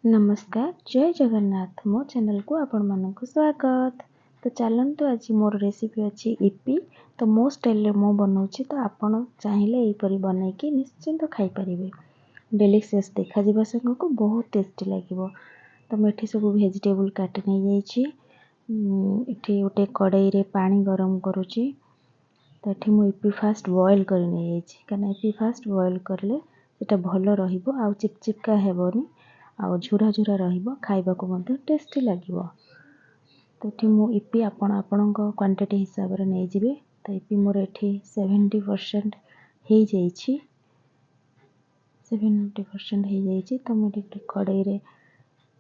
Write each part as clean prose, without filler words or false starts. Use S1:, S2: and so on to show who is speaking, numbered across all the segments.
S1: ନମସ୍କାର, ଜୟ ଜଗନ୍ନାଥ। ମୋ ଚ୍ୟାନେଲକୁ ଆପଣମାନଙ୍କୁ ସ୍ୱାଗତ। ତ ଚାଲନ୍ତୁ, ଆଜି ମୋର ରେସିପି ଅଛି ଇପି। ତ ମୋ ଷ୍ଟାଇଲରେ ମୁଁ ବନାଉଛି, ତ ଆପଣ ଚାହିଁଲେ ଏହିପରି ବନେଇକି ନିଶ୍ଚିନ୍ତ ଖାଇପାରିବେ। ଡେଲିସିୟସ୍ ଦେଖାଯିବା ସାଙ୍ଗକୁ ବହୁତ ଟେଷ୍ଟି ଲାଗିବ। ତ ମୁଁ ଏଠି ସବୁ ଭେଜିଟେବୁଲ୍ କାଟି ନେଇଯାଇଛି। ଏଠି ଗୋଟେ କଡ଼େଇରେ ପାଣି ଗରମ କରୁଛି। ତ ଏଠି ମୁଁ ଇପି ଫାଷ୍ଟ ବଏଲ୍ କରି ନେଇଯାଇଛି, କାହିଁକିନା ଇପି ଫାଷ୍ଟ ବଏଲ୍ କଲେ ସେଇଟା ଭଲ ରହିବ ଆଉ ଚିପଚିପକା ହେବନି ଆଉ ଝୁରା ଝୁରା ରହିବ, ଖାଇବାକୁ ମଧ୍ୟ ଟେଷ୍ଟି ଲାଗିବ। ତ ଏଠି ମୁଁ ଇପି ଆପଣ ଆପଣଙ୍କ କ୍ୱାଣ୍ଟିଟି ହିସାବରେ ନେଇଯିବେ। ତ ଇପି ମୋର ଏଠି 70% ହେଇଯାଇଛି, 70% ହେଇଯାଇଛି। ତ ମୁଁ ଏଠି ଗୋଟେ କଡ଼େଇରେ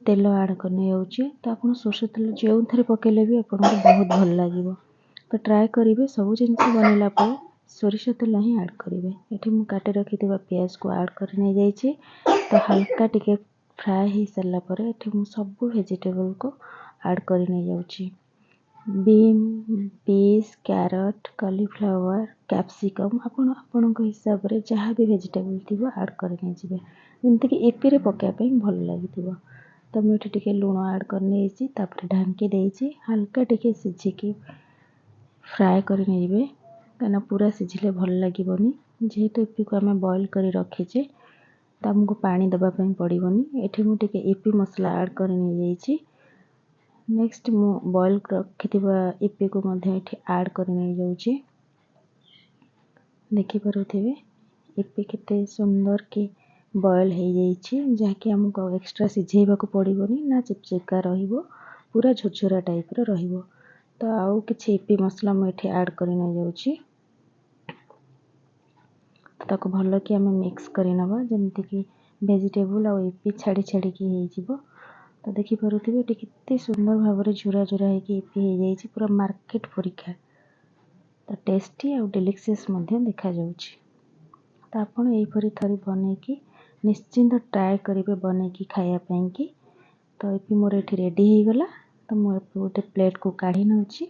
S1: ତେଲ ଆଡ଼୍ କରି ନେଇଯାଉଛି। ତ ଆପଣ ସୋରିଷ ତେଲ ଯେଉଁଥିରେ ପକାଇଲେ ବି ଆପଣଙ୍କୁ ବହୁତ ଭଲ ଲାଗିବ। ତ ଟ୍ରାଏ କରିବେ, ସବୁ ଜିନିଷ ବନେଇଲା ପରେ ସୋରିଷ ତେଲ ହିଁ ଆଡ଼୍ କରିବେ। ଏଠି ମୁଁ କାଟି ରଖିଥିବା ପିଆଜକୁ ଆଡ଼୍ କରି ନେଇଯାଇଛି। ତ ହାଲକା ଟିକେ ଫ୍ରାଏ ହେଇସାରିଲା ପରେ ଏଠି ମୁଁ ସବୁ ଭେଜିଟେବଲ୍କୁ ଆଡ଼୍ କରି ନେଇଯାଉଛି। Bean, peas, carrot, cauliflower, capsicum, ଆପଣ ଆପଣଙ୍କ ହିସାବରେ ଯାହା ବି ଭେଜିଟେବଲ୍ ଥିବ ଆଡ଼୍ କରି ନେଇଯିବେ, ଯେମିତିକି ଇପିରେ ପକାଇବା ପାଇଁ ଭଲ ଲାଗିଥିବ। ତ ମୁଁ ଏଠି ଟିକେ ଲୁଣ ଆଡ଼୍ କରି ନେଇଛି। ତାପରେ ଢାଙ୍କି ଦେଇଛି। ହାଲକା ଟିକେ ସିଝିକି ଫ୍ରାଏ କରି ନେଇଯିବେ, କାହିଁକିନା ପୁରା ସିଝିଲେ ଭଲ ଲାଗିବନି। ଯେହେତୁ ଇପିକୁ ଆମେ ବଏଲ୍ କରି ରଖିଛେ, ତ ଆମକୁ ପାଣି ଦେବା ପାଇଁ ପଡ଼ିବନି। ଏଠି ମୁଁ ଟିକେ ଇପି ମସଲା ଆଡ଼୍ କରି ନେଇଯାଇଛି। ନେକ୍ସଟ ମୁଁ ବଏଲ୍ ରଖିଥିବା ଇପିକୁ ମଧ୍ୟ ଏଠି ଆଡ଼୍ କରି ନେଇଯାଉଛି। ଦେଖିପାରୁଥିବେ, ଇପି କେତେ ସୁନ୍ଦର କି ବଏଲ୍ ହେଇଯାଇଛି, ଯାହାକି ଆମକୁ ଆଉ ଏକ୍ସଟ୍ରା ସିଝେଇବାକୁ ପଡ଼ିବନି, ନା ଚିପଚିପକା ରହିବ, ପୁରା ଝୁରଝୁରା ଟାଇପ୍ର ରହିବ। ତ ଆଉ କିଛି ଇପି ମସଲା ମୁଁ ଏଠି ଆଡ଼୍ କରି ନେଇଯାଉଛି। ତାକୁ ଭଲକି ଆମେ ମିକ୍ସ କରିନେବା, ଯେମିତିକି ଭେଜିଟେବୁଲ୍ ଆଉ ଇପି ଛାଡ଼ି ଛାଡ଼ିକି ହେଇଯିବ। ତ ଦେଖିପାରୁଥିବେ, ଏଠି କେତେ ସୁନ୍ଦର ଭାବରେ ଝୁରା ଝୁରା ହେଇକି ଇପି ହେଇଯାଇଛି, ପୁରା ମାର୍କେଟ ପରିକା। ତ ଟେଷ୍ଟି ଆଉ ଡେଲିସିୟସ୍ ମଧ୍ୟ ଦେଖାଯାଉଛି। ତ ଆପଣ ଏହିପରି ଥରେ ବନେଇକି ନିଶ୍ଚିନ୍ତ ଟ୍ରାଏ କରିବେ ବନେଇକି ଖାଇବା ପାଇଁକି। ତ ଇପି ମୋର ଏଠି ରେଡ଼ି ହେଇଗଲା। ତ ମୁଁ ଏବେ ଗୋଟେ ପ୍ଲେଟ୍କୁ କାଢ଼ି ନେଉଛି।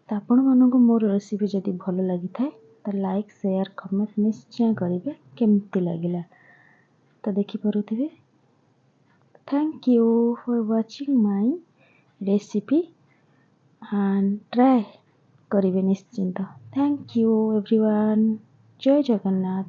S1: ତ ଆପଣମାନଙ୍କୁ ମୋର ରେସିପି ଯଦି ଭଲ ଲାଗିଥାଏ, ତ ଲାଇକ୍, ସେୟାର, କମେଣ୍ଟ ନିଶ୍ଚୟ କରିବେ କେମିତି ଲାଗିଲା। ତ ଦେଖିପାରୁଥିବେ। Thank you for watching my recipe and try କରିବେ ନିଶ୍ଚିନ୍ତ। Thank you everyone. Jay Jagannath.